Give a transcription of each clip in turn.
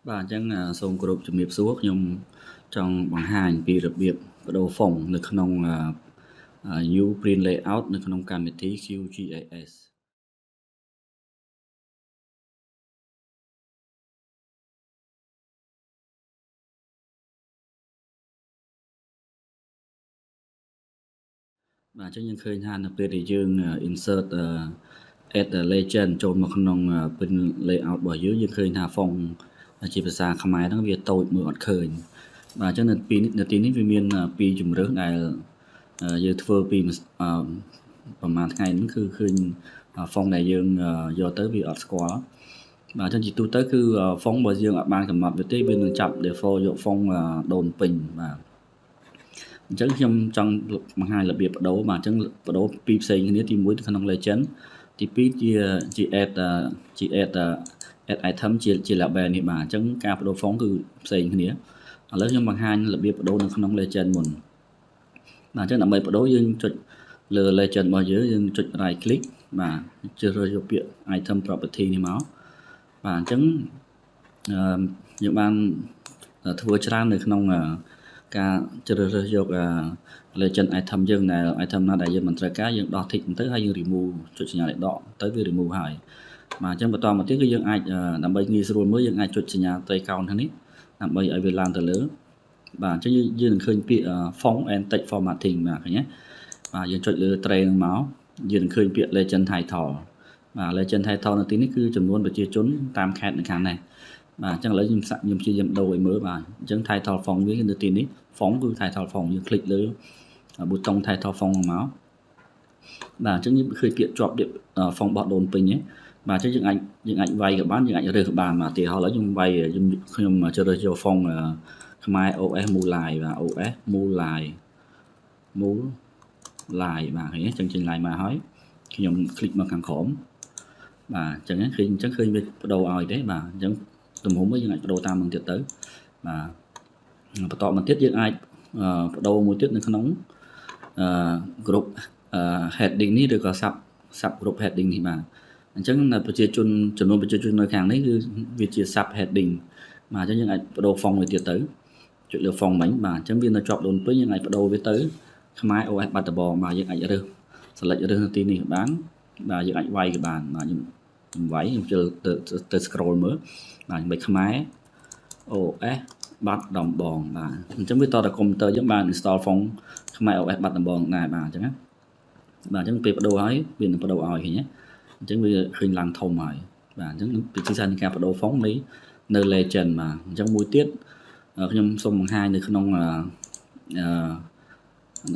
បាទអញ្ចឹងសូមគោរពជំរាបសួរខ្ញុំចង់បង្ហាញពីរបៀបប្ដូរ font នៅក្នុង New Print Layout នៅក្នុងកម្មវិធី QGIS បាទអញ្ចឹងយើងឃើញថានៅពេលដែលយើង insert add legend ចូលមកក្នុង print layout របស់យើងយើងឃើញថា font ជាភាសាខ្មែរហ្នឹងវាតូចមើលអត់ឃើញបាទអញ្ចឹងនៅពីនៅទីនេះវាមានពីរជំរើសដែលយើងធ្វើពីប្រហែលថ្ងៃហ្នឹងគឺឃើញ font ដែលយើងយកទៅវាអត់ស្គាល់បាទអញ្ចឹងជាទូទៅគឺ font បើយើងអត់បានកំណត់វាទេវានឹងចាប់ default យក font ដូនពេញបាទអញ្ចឹងខ្ញុំចង់បង្ហាញរបៀបប្ដូរបាទអញ្ចឹងប្ដូរពីរផ្សេងគ្នាទី1នៅក្នុង legend ទី2ជា add ជា add add item ជា label នេះបាទអញ្ចឹងការបដូរ font គឺផ្សេងគ្នាឥឡូវខ្ញុំបង្ហាញរបៀបប្ដូរនៅក្នុង legend មុនបាទអញ្ចឹងដើម្បីប្ដូរយើងចុចលើ legend របស់យើងយើងចុច right click បាទជ្រើសរើសយកពាក្យ item property នេះមកបាទអញ្ចឹងយើងបានធ្វើច្រើននៅក្នុងការជ្រើសរើសយក legend item យើងដែល item ណាដែលយើងមិនត្រូវការយើងដោះ tick ទៅហើយយើង remove ចុចសញ្ញាលេខដកទៅវា remove ហើយបាទអញ្ចឹងបន្តមកទៀតគឺយើងអាចដើម្បីងាយស្រួលមើលយើងអាចចុចសញ្ញាត្រីកោណខាងនេះដើម្បីឲ្យវាឡើងទៅលើបាទអញ្ចឹងយើងនឹងឃើញពាក្យ font and text formatting បាទឃើញទេបាទយើងចុចលើ tray ហ្នឹងមកយើងនឹងឃើញពាក្យ legend title បាទ legend title នៅទីនេះគឺចំនួនប្រជាជនតាមខេត្តនៅខាងនេះបាទអញ្ចឹងឥឡូវខ្ញុំសាក់ខ្ញុំព្យាយាមដូរឲ្យមើលបាទអញ្ចឹង title font វានៅទីនេះ font គឺ title font យើង click លើប៊ូតុង title font មកបាទអញ្ចឹងយើងឃើញពាក្យជាប់ font របស់ដូនពេញហ្នឹងបាទអញ្ចឹងយើងអាចវាយក៏បានយើងអាចរើសក៏បានបាទឧទាហរណ៍ឥឡូវខ្ញុំវាយខ្ញុំខ្ញុំជ្រើសរើសយក font ខ្មែរ OS Mulai បាទ OS Mulai Mulai បាទឃើញទេអញ្ចឹងចេញ line មកហើយខ្ញុំ click មកខាងក្រោមបាទអញ្ចឹងឃើញអញ្ចឹងឃើញវាប្ដូរឲ្យទេបាទអញ្ចឹងទំហំយើងអាចប្ដូរតាមនឹងទៀតទៅបាទបន្តមកទៀតយើងអាចប្ដូរមួយទៀតនៅក្នុងអឺ group heading នេះឬក៏ sub group heading នេះបាទអញ្ចឹងនៅប្រជាជនចំនួនប្រជាជននៅខាងនេះគឺវាជា sub heading បាទអញ្ចឹងយើងអាចប្ដូរ font មួយទៀតទៅចុចលើ font មិញបាទអញ្ចឹងវានៅជាប់ដូនពេញយើងអាចប្ដូរវាទៅខ្មែរ OS បាត់ដំបងបាទយើងអាចរើស select រើសនៅទីនេះក៏បានបាទយើងអាចវាយក៏បានបាទខ្ញុំវាយខ្ញុំជិលទៅ scroll មើលបាទខ្ញុំខ្មែរ OS បាត់ដំបងបាទអញ្ចឹងវាតតែកុំព្យូទ័រយើងបាន install font ខ្មែរ OS បាត់ដំបងដែរបាទអញ្ចឹងណាបាទអញ្ចឹងពេលប្ដូរហើយវានឹងប្ដូរឲ្យឃើញទេអញ្ចឹងវាឃើញឡើងធំហើយបាទអញ្ចឹងវិធីសាស្ត្រនៃការបដូរ font នៃនៅ legend បាទអញ្ចឹងមួយទៀតខ្ញុំសូមបង្ហាញនៅក្នុងអឺ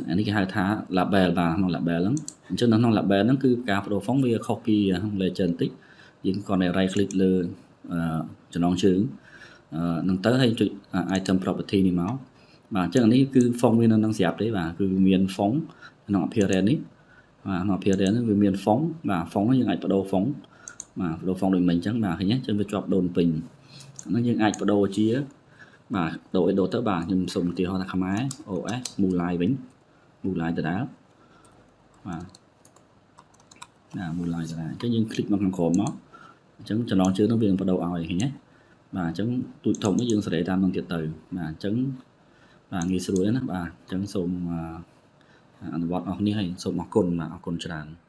អានេះគេហៅថា label បាទក្នុង label ហ្នឹងអញ្ចឹងនៅក្នុង label ហ្នឹងគឺការបដូរ font វាខុសពីក្នុង legend តិចយើងគ្រាន់តែ right click លើចំណងជើងនឹងទៅហើយចុច item property នេះមកបាទអញ្ចឹងអានេះគឺ font វានៅនឹងស្រាប់ទេបាទគឺមាន font ក្នុង appearance នេះបាទក្នុង appearance នេះវាមាន font បាទ font យើងអាចប្ដូរ font បាទប្ដូរ font ដូចមិញអញ្ចឹងបាទឃើញទេអញ្ចឹងវាជាប់ដូនពេញហ្នឹងយើងអាចប្ដូរជាបាទដូរឲ្យដូរទៅបាទខ្ញុំសូមឧទាហរណ៍ថាខ្មែរ OS Mulai វិញ Mulai ដដែលបាទណា Mulai ដដែលអញ្ចឹងយើង click មកខាងក្រោមមកអញ្ចឹងចំណងជើងនោះវានឹងប្ដូរឲ្យឃើញទេបាទអញ្ចឹងទូចធំនេះយើងសេរីតាមនឹងទៀតទៅបាទអញ្ចឹងបាទងាយស្រួលណាបាទអញ្ចឹងសូមអនុវត្តអស់នេះហើយសូមអរគុណបាទអរគុណច្រើន។